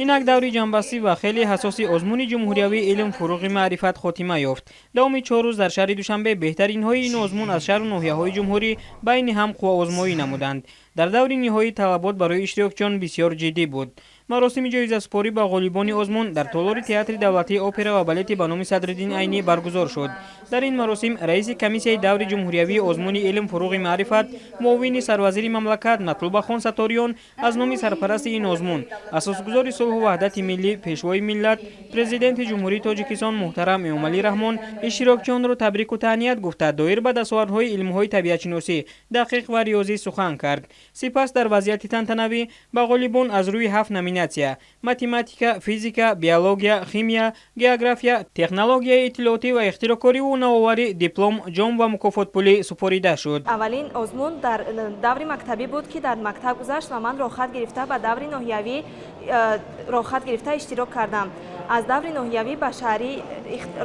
Инак даври ҷамъбастӣ ва хеле ҳассоси озмуни ҷумҳуриявии илм фуруғи маърифат хотима ёфт. Давоми 4 рӯз дар шаҳри Душанбе беҳтаринҳои ин озмун аз шаҳру ноҳияҳои ҷумҳурӣ байни ҳам қувваозмоӣ намуданд. Дар даври ниҳоӣ талабот барои иштирокчиён бисёр ҷиддӣ буд. Маросими ҷоизасупорӣ ба ғолибони озмун дар толори Театри давлатии опера ва балети ба номи Садриддин Айнӣ баргузор шуд. Дар ин маросим раиси комиссияи даври ҷумҳуриявии озмуни илм фуруғи маърифат, муовини сарвазири мамлакат Матлубахон Сатториён аз номи сарпарасти ин озмун, асосгузори сулҳу ваҳдати миллӣ, пешвои миллат, Президенти Ҷумҳурии Тоҷикистон муҳтарам Эмомалӣ Раҳмон иштирокчиёнро табрику таҳният гуфта, доир ба дастовардҳои илмҳои табиатшиносӣ, дақиқ ва риёзӣ сухан кард. Сипас дар вазъияти тантанавӣ ба ғолибон аз рӯи ҳафт номинатсия: математика, физика, биология, химия, география, технологияи иттилоотӣ ва ихтироъкориву навоварӣ диплом, ҷом ва мукофотпулӣ супорида шуд. Аввалин озмун дар даври мактабӣ буд, ки дар мактаб гузашт ва ман роҳхат гирифта ба даври ноҳиявӣ роҳхат гирифта иштирок кардам. Аз даври ноҳиявӣ ба шаҳрӣ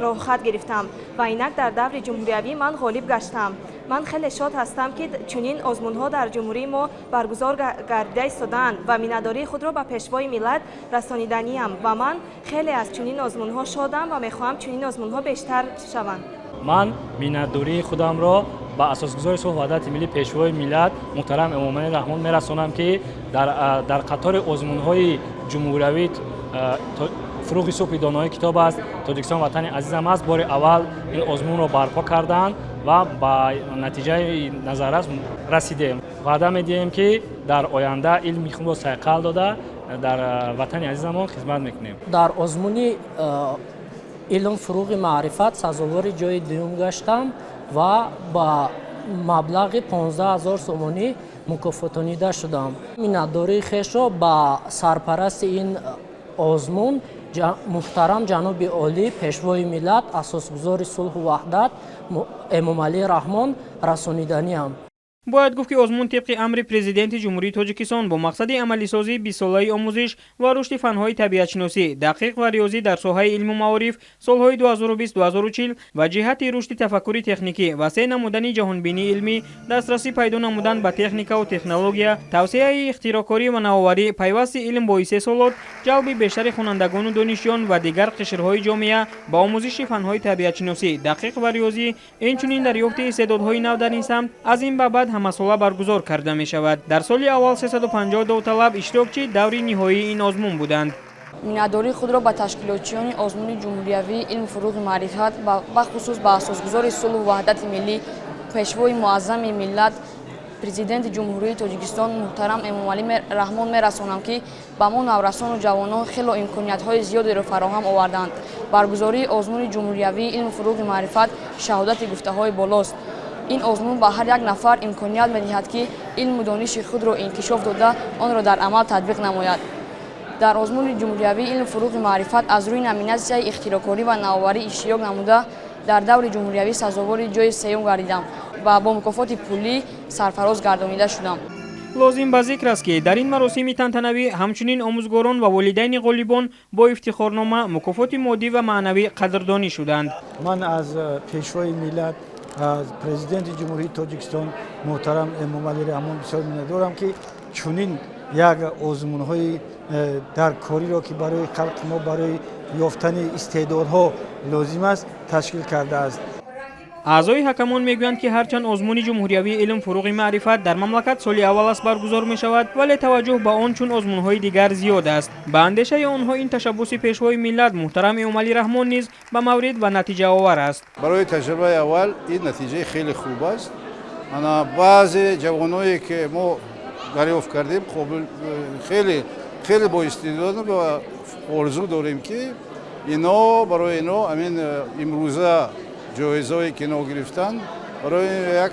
роҳхат гирифтам ва инак дар даври ҷумҳуриявӣ ман ғолиб гаштам. Ман хеле шод ҳастам, ки чунин озмунҳо дар ҷумҳурии мо баргузор гардида истодаанд ва миннатдории худро ба пешвои миллат расониданиам ва ман хеле аз чунин озмунҳо шодам ва мехоҳам чунин озмунҳо бештар шаванд. Ман миннатдории худамро ба асосгузори сулҳу ваҳдати миллӣ, пешвои миллат муҳтарам Эмомалӣ Раҳмон мерасонам, ки дар қатори озмунҳои ҷумҳуриявӣ «Фуруғи субҳи донои китоб аст, Тоҷикистон ватани азизам аст» бори аввал ин озмунро барпо карданд ва ба натиҷаи назаррас расидем. Ваъда медиҳем, ки дар оянда илми худро сайқал дода, дар ватани азизамон хизмат мекунем. Дар озмуни илм фуруғи маърифат сазовори ҷои дуюм гаштам ва ба маблағи 15 000 сомонӣ мукофотонида шудам. Миннатдории хешро ба сарпарасти ин озмун, муҳтарам ҷаноби олӣ, пешвои миллат, асосгузори сулҳу ваҳдат Эмомалӣ Раҳмон расониданиам. Бояд гуфт, ки озмун тибқи амри Президенти Ҷумҳурии Тоҷикистон бо мақсади амалисозии 20-солаи омӯзиш ва рушди фанҳои табиатшиносӣ, дақиқ ва риёзӣ дар соҳаи илму маориф солҳои 2020-2040 ва ҷиҳати рушди тафаккури техникӣ, васеъ намудани ҷаҳонбинии илмӣ, дастрасӣ пайдо намудан ба техникаву технология, тавсеаи ихтироъкорӣ ва навоварӣ, пайвасти илм бо истеҳсолот, ҷалби бештари хонандагону донишҷӯён ва дигар қишрҳои ҷомеа ба омӯзиши фанҳои табиатшиносӣ, дақиқ ва риёзӣ, инчунин дарёфти истеъдодҳои нав дар ин самт аз ин ба баъд ҳамасола баргузор карда мешавад. Дар соли аввал 350 довталаб иштирокчии даври ниҳоии ин озмун буданд. Миннатдории худро ба ташкилотчиёни озмуни ҷумҳуриявии илм фуруғи маърифат, бахусус ба асосгузори сулҳу ваҳдати миллӣ, пешвои муаззами миллат, Президенти Ҷумҳурии Тоҷикистон муҳтарам Эмомалӣ Раҳмон мерасонам, ки ба мо наврасону ҷавонон хело имкониятҳои зиёдеро фароҳам оварданд. Баргузории озмуни ҷумҳуриявии илму фуруғи маърифат шаҳодати гуфтаҳои болост. Ин озмун ба ҳар як нафар имконият медиҳад, ки илму дониши худро инкишоф дода, онро дар амал татбиқ намояд. Дар озмуни ҷумҳуриявии илму фуруғи маърифат аз рӯи номинатсияи ихтироъкорӣ ва навоварӣ иштирок намуда, дар даври ҷумҳуриявӣ сазовори ҷои сеюм гардидам ва бо мукофоти пулӣ сарфароз гардонида шудам. Лозим ба зикр аст, ки дар ин маросими тантанавӣ ҳамчунин омӯзгорон ва волидайни ғолибон бо ифтихорнома, мукофоти моддӣ ва маънавӣ қадрдонӣ шуданд. Ман аз пешвои миллат, аз Президенти Ҷумҳурии Тоҷикистон муҳтарам Эмомалӣ Раҳмон бисёр миннатдорам, ки чунин як озмунҳои дар кориро, ки барои халқи мо, барои ёфтани истеъдодҳо лозим аст, ташкил кардааст. Аъзои ҳакамон мегӯянд, ки ҳарчанд озмуни ҷумҳуриявии илм фуруғи маърифат дар мамлакат соли аввал аст баргузор мешавад, вале таваҷҷӯҳ ба он чун озмунҳои дигар зиёд аст. Ба андешаи онҳо, ин ташаббуси пешвои миллат муҳтарам Эмомалӣ Раҳмон низ ба маврид ва натиҷаовар аст. Барои таҷрибаи аввал ин натиҷаи хеле хуб аст. Ана баъзе ҷавоное, ки мо дарёфт кардем, қобил, хеле хеле боистеъдоданд ва орзу дорем, ки ино барои ино ҳамин имрӯза ҷоизаое, ки ино гирифтанд, барои як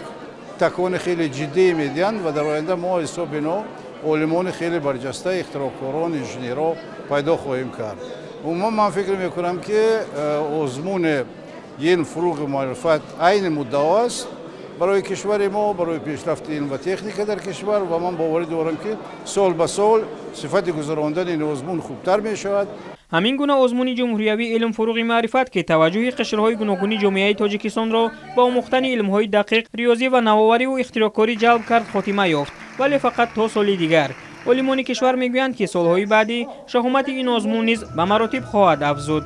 такони хеле ҷиддие медиҳанд ва дар оянда мо ҳисоби ино олимони хеле барҷаста, ихтироъкорон, инженерҳо пайдо хоҳем кард. Умуман, ман фикр мекунам, ки озмуни илм фуруғи маърифат айни муддао аст барои кишвари мо, барои пешрафти илм ва техника дар кишвар ва ман боварӣ дорам, ки сол ба сол сифати гузарондани ин озмун хубтар мешавад. Ҳамин гуна озмуни ҷумҳуриявии илм фуруғи маърифат, ки таваҷҷӯҳи қишрҳои гуногуни ҷомеаи Тоҷикистонро ба омӯхтани илмҳои дақиқ, риёзӣ ва навовариву ихтироъкорӣ ҷалб кард, хотима ёфт, вале фақат то соли дигар. Олимони кишвар мегӯянд, ки солҳои баъдӣ шаҳомати ин озмун низ ба маротиб хоҳад афзуд.